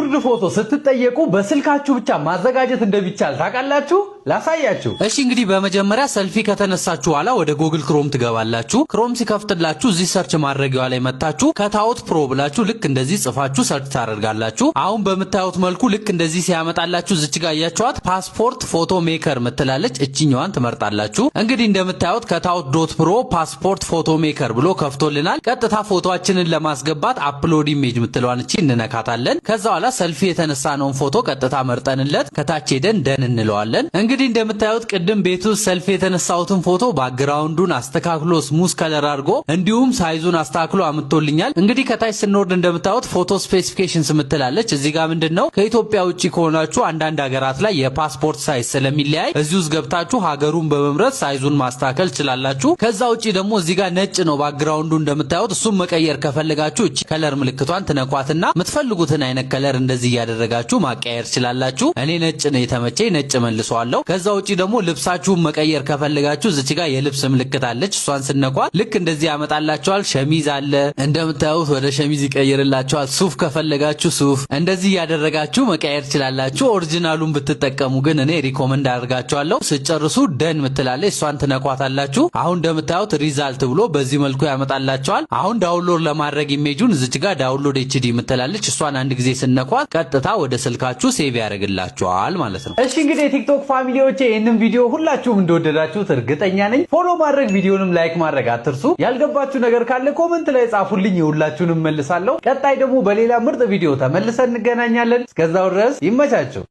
ጉርድ ፎቶ ስትጠየቁ በስልካችሁ ብቻ ማዘጋጀት እንደሚቻል ታውቃላችሁ? ላሳያችሁ። እሺ፣ እንግዲህ በመጀመሪያ ሰልፊ ከተነሳችሁ በኋላ ወደ Google Chrome ትገባላችሁ። Chrome ሲከፍትላችሁ እዚህ search ማድረጊያዋ ላይ መታችሁ Cutout Pro ብላችሁ ልክ እንደዚህ ጽፋችሁ search ታደርጋላችሁ። አሁን በምታዩት መልኩ ልክ እንደዚህ ሲያመጣላችሁ እዚች ጋር እያችኋት passport photo maker ምትላለች፣ እችኛዋን ትመርጣላችሁ። እንግዲህ እንደምታዩት cutout.pro passport photo maker ብሎ ከፍቶልናል። ቀጥታ ፎቶአችንን ለማስገባት upload image ምትለዋን እቺ እንነካታለን። ከዛ በኋላ ሰልፊ የተነሳነውን ፎቶ ቀጥታ መርጠንለት ከታች ሄደን done እንለዋለን። እንግዲህ እንደምታዩት ቅድም ቤቱ ሰልፊ የተነሳሁትን ፎቶ background ኡን አስተካክሎ፣ smooth color አድርጎ፣ እንዲሁም size ኡን አስተካክሎ አምጥቶልኛል። እንግዲህ ከታች ስንወርድ እንደምታዩት photo specifications ምትላለች። እዚህ ጋር ምንድን ነው፣ ከኢትዮጵያ ውጭ ከሆናችሁ አንዳንድ ሀገራት ላይ የፓስፖርት size ስለሚለያይ እዚህ ውስጥ ገብታችሁ ሀገሩን በመምረጥ size ኡን ማስተካከል ትችላላችሁ። ከዛ ውጭ ደግሞ እዚህ ጋር ነጭ ነው background ኡ እንደምታዩት። እሱም መቀየር ከፈለጋችሁ እቺ color ምልክቷን ትነኳትና የምትፈልጉትን አይነት color እንደዚህ እያደረጋችሁ ማቀያየር ትችላላችሁ። እኔ ነጭ ነው የተመቸኝ፣ ነጭ መልሰዋለሁ። ከዛ ውጭ ደግሞ ልብሳችሁን መቀየር ከፈለጋችሁ እዚች ጋር የልብስ ምልክት አለች። እሷን ስትነኳት ልክ እንደዚህ ያመጣላችኋል። ሸሚዝ አለ እንደምታዩት፣ ወደ ሸሚዝ ይቀይርላችኋል። ሱፍ ከፈለጋችሁ ሱፍ፣ እንደዚህ እያደረጋችሁ መቀየር ትችላላችሁ። Original ኡን ብትጠቀሙ ግን እኔ recommend አደርጋችኋለሁ። ስትጨርሱ done ምትላለች፣ እሷን ትነኳታላችሁ። አሁን እንደምታዩት result ብሎ በዚህ መልኩ ያመጣላችኋል። አሁን download ለማድረግ image ኡን እዚች ጋር download HD ምትላለች፣ እሷን አንድ ጊዜ ስትነኳት ቀጥታ ወደ ስልካችሁ save ያደርግላችኋል ማለት ነው። እሺ፣ እንግዲህ የ TikTok family ዎቼ፣ ይህንን ቪዲዮ ሁላችሁም እንደወደዳችሁት እርግጠኛ ነኝ። Follow ማድረግ፣ ቪዲዮንም like ማድረግ አትርሱ። ያልገባችሁ ነገር ካለ comment ላይ ጻፉልኝ፣ የሁላችሁንም መልሳለሁ። ቀጣይ ደግሞ በሌላ ምርጥ ቪዲዮ ተመልሰን እንገናኛለን። እስከዛው ድረስ ይመቻችሁ።